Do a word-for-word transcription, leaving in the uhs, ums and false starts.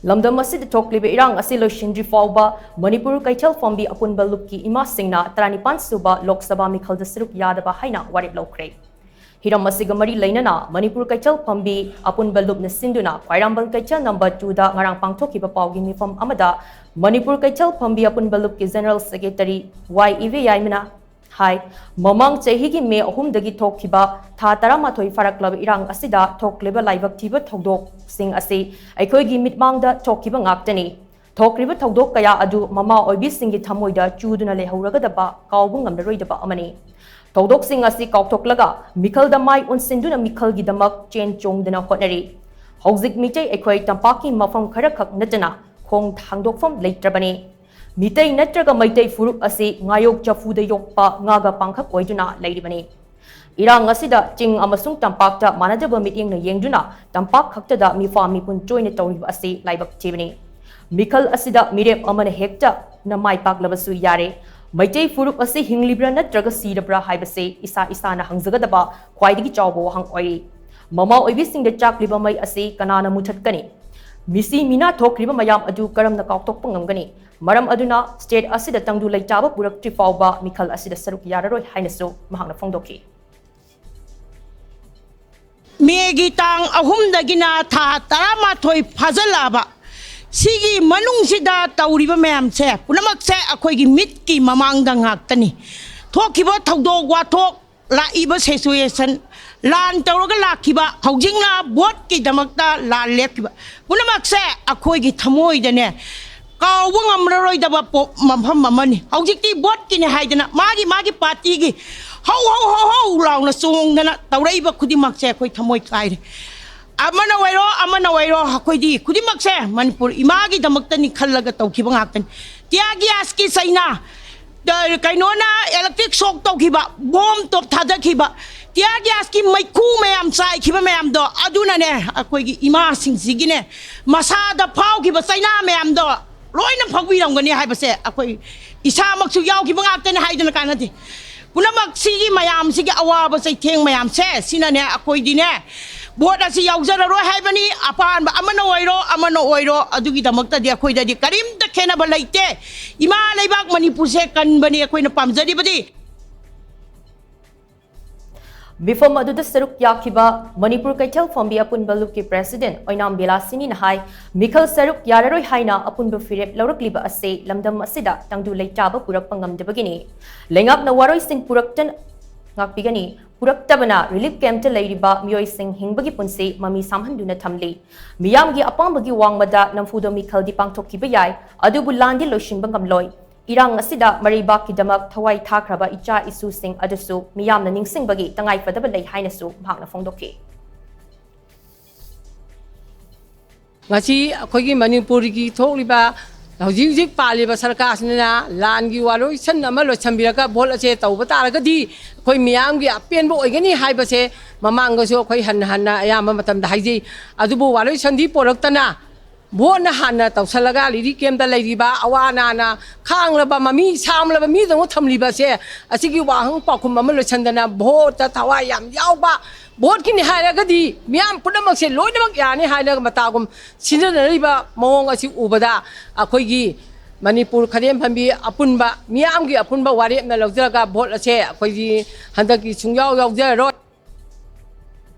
ꯂꯝꯗꯝ ꯑꯁꯤꯗ ꯊꯣꯛꯂꯤꯕ ꯏꯔꯥꯡ ꯑꯁꯤ ꯂꯣꯏꯁꯤꯟꯗ꯭ꯔꯤ ꯐꯥꯎꯕ ꯃꯅꯤꯄꯨꯔ ꯀꯩꯊꯦꯜ ꯐꯝꯕꯤ ꯑꯄꯨꯟꯕ ꯂꯨꯞꯀꯤ ꯏꯃꯥꯁꯤꯡꯅ ꯇꯔꯥꯅꯤꯄꯥꯟ ꯁꯨꯕ ꯂꯣꯛ ꯁꯚꯥ ꯃꯤꯈꯜꯗ ꯁꯔꯨꯛ ꯌꯥꯗꯕ ꯍꯥꯏꯅ ꯋꯥꯔꯦꯞ ꯂꯧꯈ꯭ꯔꯦ꯫ ꯍꯤꯔꯝ ꯑꯁꯤꯒ ꯃꯔꯤ ꯂꯩꯅꯅ ꯃꯅꯤꯄꯨꯔ ꯀꯩꯊꯦꯜ ꯐꯝꯕꯤ ꯑꯄꯨꯟꯕ ꯂꯨꯞꯅ ꯁꯤꯟꯗꯨꯅ ꯈ꯭ꯋꯥꯏꯔꯝꯕꯟ ꯀꯩꯊꯦꯜ ꯅꯝꯕꯔ ꯇꯨꯗ ꯉꯔꯥꯡ ꯄꯥꯡꯊꯣꯛꯈꯤꯕ ꯄꯥꯎꯒꯤ ꯃꯤꯐꯝ ꯑꯃꯗ ꯃꯅꯤꯄꯨꯔ ꯀꯩꯊꯦꯜ ꯐꯝꯕꯤ ꯑꯄꯨꯟꯕ ꯂꯨꯞꯀꯤ ꯖꯦꯅꯔꯦꯜ ꯁꯦꯀ꯭ꯔꯦꯇꯔꯤ ꯋꯥꯏ ꯏꯕꯦꯌꯥꯏꯃꯅ ꯍꯥꯏ, ꯃꯃꯥꯡ ꯆꯍꯤꯒꯤ ꯃꯦ ꯑꯍꯨꯝꯗꯒꯤ ꯊꯣꯛꯈꯤꯕ ꯊꯥ ꯇꯔꯥꯃꯥꯊꯣꯏ ꯐꯥꯔꯛꯂꯕ ꯏꯔꯥꯡ ꯑꯁꯤꯗ ꯊꯣꯛꯂꯤꯕ ꯂꯥꯏꯕꯛ ꯊꯤꯕ ꯊꯧꯗꯣꯛꯁꯤꯡ ꯑꯁꯤ ꯑꯩꯈꯣꯏꯒꯤ ꯃꯤꯠꯃꯥꯡꯗ ꯊꯣꯛꯈꯤꯕ ꯉꯥꯛꯇꯅꯤ꯫ ꯊꯣꯛꯂꯤꯕ ꯊꯧꯗꯣꯛ ꯀꯌꯥ ꯑꯗꯨ ꯃꯃꯥ ꯑꯣꯏꯕꯤꯁꯤꯡꯒꯤ ꯊꯃꯣꯏꯗ ꯆꯨꯗꯨꯅ ꯂꯩꯍꯧꯔꯒꯗꯕ ꯀꯥꯎꯕ ꯉꯝꯂꯔꯣꯏꯗꯕ ꯑꯃꯅꯤ꯫ ꯊꯧꯗꯣꯛꯁꯤꯡ ꯑꯁꯤ ꯀꯥꯎꯊꯣꯛꯂꯒ ꯃꯤꯈꯜꯗ ꯃꯥꯏ ꯑꯣꯟꯁꯤꯟꯗꯨꯅ ꯃꯤꯈꯜꯒꯤꯗꯃꯛ ꯆꯦꯟ ꯆꯣꯡꯗꯨꯅ ꯍꯣꯠꯅꯔꯤ꯫ ꯍꯧꯖꯤꯛ ꯃꯤꯇꯩ ꯑꯩꯈꯣꯏ ꯇꯝꯄꯥꯛꯀꯤ ꯃꯐꯝ ꯈꯔꯈꯛ ꯅꯠꯇꯅ ꯈꯣꯡ ꯊꯥꯡꯗꯣꯛꯐꯝ ꯂꯩꯇ꯭ꯔꯕꯅꯤ꯫ ꯃꯤꯇꯩ ꯅꯠꯇ꯭ꯔꯒ ꯃꯩꯇꯩ ꯐꯨꯔꯨꯞ ꯑꯁꯤ ꯉꯥꯌꯣꯛ ꯆꯐꯨꯗ ꯌꯣꯛꯄ ꯉꯥꯒ ꯄꯥꯡꯈꯛ ꯑꯣꯏꯗꯨꯅ ꯂꯩꯔꯤꯕꯅꯤ꯫ ꯏꯔꯥꯡ ꯑꯁꯤꯗ ꯆꯤꯡ ꯑꯃꯁꯨꯡ ꯇꯝꯄꯥꯛꯇ ꯃꯥꯟꯅꯗꯕ ꯃꯤꯠꯌꯦꯡꯅ ꯌꯦꯡꯗꯨꯅ ꯇꯝꯄꯥꯛ ꯈꯛꯇꯗ ꯃꯤꯐꯥ ꯃꯤꯄꯨꯟ ꯆꯣꯏꯅ ꯇꯧꯔꯤꯕ ꯑꯁꯤ ꯂꯥꯏꯕꯛ ꯊꯤꯕꯅꯤ꯫ ꯃꯤꯈꯜ ꯑꯁꯤꯗ ꯃꯤꯔꯦꯞ ꯑꯃꯅ ꯍꯦꯛꯇ ꯅ ꯃꯥꯏ ꯄꯥꯛꯂꯕꯁꯨ ꯌꯥꯔꯦ꯫ ꯃꯩꯇꯩ ꯐꯨꯔꯨꯞ ꯑꯁꯤ ꯍꯤꯡꯂꯤꯕ꯭ꯔꯥ ꯅꯠꯇ꯭ꯔꯒ ꯁꯤꯔꯕ꯭ꯔꯥ ꯍꯥꯏꯕꯁꯤ ꯏꯁꯥ ꯏꯁꯥꯅ ꯍꯪꯖꯒꯗꯕ ꯈ꯭ꯋꯥꯏꯗꯒꯤ ꯆꯥꯎꯕ ꯋꯥꯍꯪ ꯑꯣꯏꯔꯤ꯫ ꯃꯃꯥ ꯑꯣꯏꯕꯤꯁꯤꯡꯗ ꯆꯥꯛꯂꯤꯕ ꯃꯩ ꯑꯁꯤ ꯀꯅꯥꯅ ꯃꯨꯊꯠꯀꯅꯤ? ꯃꯤꯁꯤ ꯃꯤꯅꯥ ꯊꯣꯛꯈ꯭ꯔꯤꯕ ꯃꯌꯥꯝ ꯑꯗꯨ ꯀꯔꯝꯅ ꯀꯥꯎꯊꯣꯛꯄ ꯉꯝꯒꯅꯤ? ꯃꯔꯝ ꯑꯗꯨꯅ ꯁ꯭ꯇꯦꯠ ꯑꯁꯤꯗ ꯇꯪꯗꯨ ꯂꯩꯇꯥꯕ ꯄꯨꯔꯛꯇ꯭ꯔꯤ ꯐꯥꯎꯕ ꯃꯤꯈꯜ ꯑꯁꯤꯗ ꯁꯔꯨꯛ ꯌꯥꯔꯔꯣꯏ ꯍꯥꯏꯅꯁꯨ ꯃꯍꯥꯛꯅ ꯐꯣꯡꯗꯣꯛꯈꯤ꯫ ꯃꯦꯒꯤ ꯇꯥꯡ ꯑꯍꯨꯝꯗꯒꯤꯅ ꯊꯥ ꯇꯔꯥꯃꯥꯊꯣꯏ ꯐꯥꯖꯤꯜꯂꯛꯑꯕ ꯁꯤꯒꯤ ꯃꯅꯨꯡꯁꯤꯗ ꯇꯧꯔꯤꯕ ꯃꯌꯥꯝꯁꯦ ꯄꯨꯝꯅꯃꯛꯁꯦ ꯑꯩꯈꯣꯏꯒꯤ ꯃꯤꯠꯀꯤ ꯃꯃꯥꯡꯗ ꯉꯥꯛꯇꯅꯤ꯫ ꯊꯣꯛꯈꯤꯕ ꯊꯧꯗꯣꯛ ꯋꯥꯊꯣꯛ, ꯂꯥꯛꯏꯕ ꯁꯤꯆꯨꯋꯦꯁꯟ, ꯂꯥꯟ ꯇꯧꯔꯒ ꯂꯥꯛꯈꯤꯕ, ꯍꯧꯖꯤꯛꯅ ꯚꯣꯠꯀꯤꯗꯃꯛꯇ ꯂꯥꯟ ꯂꯦꯞꯈꯤꯕ ꯄꯨꯝꯅꯃꯛꯁꯦ ꯑꯩꯈꯣꯏꯒꯤ ꯊꯃꯣꯏꯗꯅꯦ ꯀꯥꯎꯕ ꯉꯝꯂꯔꯣꯏꯗꯕ ꯄꯣ- ꯃꯐꯝ ꯑꯃꯅꯤ꯫ ꯍꯧꯖꯤꯛꯇꯤ ꯚꯣꯠꯀꯤꯅꯦ ꯍꯥꯏꯗꯅ ꯃꯥꯒꯤ ꯃꯥꯒꯤ ꯄꯥꯔꯇꯤꯒꯤ ꯍꯧ ꯍꯧ ꯍꯧ ꯍꯧ ꯂꯥꯎꯅ ꯆꯣꯡꯗꯅ ꯇꯧꯔꯛꯏꯕ ꯈꯨꯗꯤꯡꯃꯛꯁꯦ ꯑꯩꯈꯣꯏ ꯊꯃꯣꯏ ꯀꯥꯏꯔꯦ꯫ ꯑꯃꯅ ꯑꯣꯏꯔꯣ ꯑꯃꯅ ꯑꯣꯏꯔꯣ ꯑꯩꯈꯣꯏꯗꯤ ꯈꯨꯗꯤꯡꯃꯛꯁꯦ ꯃꯅꯤꯄꯨꯔ ꯏꯃꯥꯒꯤꯗꯃꯛꯇꯅꯤ ꯈꯜꯂꯒ ꯇꯧꯈꯤꯕ ꯉꯥꯛꯇꯅꯤ꯫ ꯇꯤꯌꯥꯔ ꯒ꯭ꯌꯥꯁꯀꯤ ꯆꯩꯅꯥ, ꯀꯩꯅꯣꯅ ꯏꯂꯦꯛꯇ꯭ꯔꯤꯛ ꯁꯣꯛ ꯇꯧꯈꯤꯕ, ꯕꯣꯝ ꯇꯣꯞ ꯊꯥꯗꯈꯤꯕ, ꯇꯤꯌꯥꯔ ꯒ꯭ꯌꯥꯁꯀꯤ ꯃꯩꯈꯨ ꯃꯌꯥꯝ ꯆꯥꯏꯈꯤꯕ ꯃꯌꯥꯝꯗꯣ ꯑꯗꯨꯅꯅꯦ ꯑꯩꯈꯣꯏꯒꯤ ꯏꯃꯥꯁꯤꯡꯁꯤꯒꯤꯅꯦ ꯃꯁꯥꯗ ꯐꯥꯎꯈꯤꯕ ꯆꯩꯅꯥ ꯃꯌꯥꯝꯗꯣ ꯂꯣꯏꯅ ꯐꯥꯎꯕꯤꯔꯝꯒꯅꯤ ꯍꯥꯏꯕꯁꯦ ꯑꯩꯈꯣꯏ ꯏꯁꯥꯃꯛꯁꯨ ꯌꯥꯎꯈꯤꯕ ꯉꯥꯛꯇꯅꯤ ꯍꯥꯏꯗꯅ ꯀꯥꯟꯅꯗꯦ꯫ ꯄꯨꯝꯅꯃꯛ ꯁꯤꯒꯤ ꯃꯌꯥꯝꯁꯤꯒꯤ ꯑꯋꯥꯕ ꯆꯩꯊꯦꯡ ꯃꯌꯥꯝꯁꯦ ꯁꯤꯅꯅꯦ ꯑꯩꯈꯣꯏꯗꯤꯅꯦ ꯚꯣꯠ ꯑꯁꯤ ꯌꯥꯎꯖꯔꯔꯣꯏ ꯍꯥꯏꯕꯅꯤ꯫ ꯑꯄꯥꯟꯕ ꯑꯃꯅ ꯑꯣꯏꯔꯣ, ꯑꯃꯅ ꯑꯣꯏꯔꯣ, ꯑꯗꯨꯒꯤꯗꯃꯛꯇꯗꯤ ꯑꯩꯈꯣꯏꯗꯗꯤ ꯀꯔꯤꯝꯇ ꯈꯦꯠꯅꯕ ꯂꯩꯇꯦ꯫ ꯏꯃꯥ ꯂꯩꯕꯥꯛ ꯃꯅꯤꯄꯨꯔꯁꯦ ꯀꯟꯕꯅꯤ ꯑꯩꯈꯣꯏꯅ ꯄꯥꯝꯖꯔꯤꯕꯗꯤ꯫ ꯃꯤꯐꯝ ꯑꯗꯨꯗ ꯁꯔꯨꯛ ꯌꯥꯈꯤꯕ ꯃꯅꯤꯄꯨꯔ ꯀꯩꯊꯦꯜ ꯐꯝꯕꯤ ꯑꯄꯨꯟꯕ ꯂꯨꯞꯀꯤ president ꯑꯣꯏꯅꯥꯝ ꯕꯤꯂꯥꯁꯤꯅꯤꯅ ꯍꯥꯏ, ꯃꯤꯈꯜ ꯁꯔꯨꯛ ꯌꯥꯔꯔꯣꯏ ꯍꯥꯏꯅ ꯑꯄꯨꯟꯕ ꯐꯤꯔꯦꯞ ꯂꯧꯔꯛꯂꯤꯕ ꯑꯁꯤ ꯂꯝꯗꯝ ꯑꯁꯤꯗ ꯇꯪꯗꯨ ꯂꯩꯇꯥꯕ ꯄꯨꯔꯛꯄ ꯉꯝꯗꯕꯒꯤꯅꯤ꯫ ꯂꯩꯉꯥꯛꯅ ꯋꯥꯔꯣꯏꯁꯤꯟ ꯄꯨꯔꯛꯇꯅ ꯉꯥꯛꯄꯤꯒꯅꯤ꯫ ꯄꯨꯔꯛꯇꯕꯅ relief camp ꯇ ꯂꯩꯔꯤꯕ ꯃꯤꯑꯣꯏꯁꯤꯡ ꯍꯤꯡꯕꯒꯤ ꯄꯨꯟꯁꯤ ꯃꯃꯤ ꯁꯥꯝꯍꯟꯗꯨꯅ ꯊꯝꯂꯤ꯫ ꯃꯤꯌꯥꯝꯒꯤ ꯑꯄꯥꯝꯕꯒꯤ ꯋꯥꯡꯃꯗ ꯅꯝꯐꯨꯗ ꯃꯤꯈꯜꯗꯤ ꯄꯥꯡꯊꯣꯛꯈꯤꯕ ꯌꯥꯏ, ꯑꯗꯨꯕꯨ ꯂꯥꯟꯗꯤ ꯂꯣꯏꯁꯤꯟꯕ ꯉꯝꯂꯣꯏ꯫ ꯏꯔꯥꯡ ꯑꯁꯤꯗ ꯃꯔꯩꯕꯥꯛꯀꯤꯗꯃꯛ ꯊꯋꯥꯏ ꯊꯥꯈ꯭ꯔꯕ ꯏꯆꯥ ꯏꯁꯨꯁꯤꯡ ꯑꯗꯨꯁꯨ ꯃꯤꯌꯥꯝꯅ ꯅꯤꯡꯁꯤꯡꯕꯒꯤ ꯇꯉꯥꯏꯐꯗꯕ ꯂꯩ ꯍꯥꯏꯅꯁꯨ ꯃꯍꯥꯛꯅ ꯐꯣꯡꯗꯣꯛꯈꯤ꯫ ꯉꯁꯤ ꯑꯩꯈꯣꯏꯒꯤ ꯃꯅꯤꯄꯨꯔꯒꯤ ꯊꯣꯛꯂꯤꯕ ꯍꯧꯖꯤꯛ ꯍꯧꯖꯤꯛ ꯄꯥꯜꯂꯤꯕ ꯁꯔꯀꯥꯔꯁꯤꯅ ꯂꯥꯟꯒꯤ ꯋꯥꯔꯣꯏꯁꯟ ꯑꯃ ꯂꯣꯏꯁꯤꯟꯕꯤꯔꯒ ꯚꯣꯠ ꯑꯁꯦ ꯇꯧꯕ ꯇꯥꯔꯒꯗꯤ ꯑꯩꯈꯣꯏ ꯃꯤꯌꯥꯝꯒꯤ ꯑꯄꯦꯟꯕ ꯑꯣꯏꯒꯅꯤ ꯍꯥꯏꯕꯁꯦ ꯃꯃꯥꯡꯗꯁꯨ ꯑꯩꯈꯣꯏ ꯍꯟꯅ ꯍꯟꯅ ꯑꯌꯥꯝꯕ ꯃꯇꯝꯗ ꯍꯥꯏꯖꯩ꯫ ꯑꯗꯨꯕꯨ ꯋꯥꯔꯣꯏꯁꯟꯗꯤ ꯄꯣꯔꯛꯇꯅ ꯚꯣꯠꯅ ꯍꯥꯟꯅ ꯇꯧꯁꯜꯂꯒ relief camp ꯇ ꯂꯩꯔꯤꯕ ꯑꯋꯥ ꯑꯅꯥꯅ ꯈꯥꯡꯂꯕ ꯃꯃꯤ ꯁꯥꯝꯂꯕ ꯃꯤꯗꯧꯅ ꯊꯝꯂꯤꯕꯁꯦ ꯑꯁꯤꯒꯤ ꯋꯥꯍꯪ ꯄꯥꯎꯈꯨꯝ ꯑꯃ ꯂꯣꯏꯁꯟꯗꯅ ꯚꯣꯠꯇ ꯊꯋꯥꯏ ꯌꯥꯝ ꯌꯥꯎꯕ, ꯚꯣꯠꯀꯤꯅꯤ ꯍꯥꯏꯔꯒꯗꯤ ꯃꯤꯌꯥꯝ ꯄꯨꯝꯅꯃꯛꯁꯦ ꯂꯣꯏꯅꯃꯛ ꯌꯥꯅꯤ ꯍꯥꯏꯅ ꯃꯇꯥꯒꯨꯝ ꯁꯤꯖꯤꯟꯅꯔꯤꯕ ꯃꯑꯣꯡ ꯑꯁꯤ ꯎꯕꯗ ꯑꯩꯈꯣꯏꯒꯤ ꯃꯅꯤꯄꯨꯔ ꯈꯔꯦꯝ ꯐꯝꯕꯤ ꯑꯄꯨꯟꯕ ꯃꯤꯌꯥꯝꯒꯤ ꯑꯄꯨꯟꯕ ꯋꯥꯔꯦꯞꯅ ꯂꯧꯖꯔꯒ ꯚꯣꯠ ꯑꯁꯦ ꯑꯩꯈꯣꯏꯒꯤ ꯍꯟꯗꯛꯀꯤ ꯁꯨꯡꯌꯥꯎ ꯌꯥꯎꯖꯔꯔꯣꯏ꯫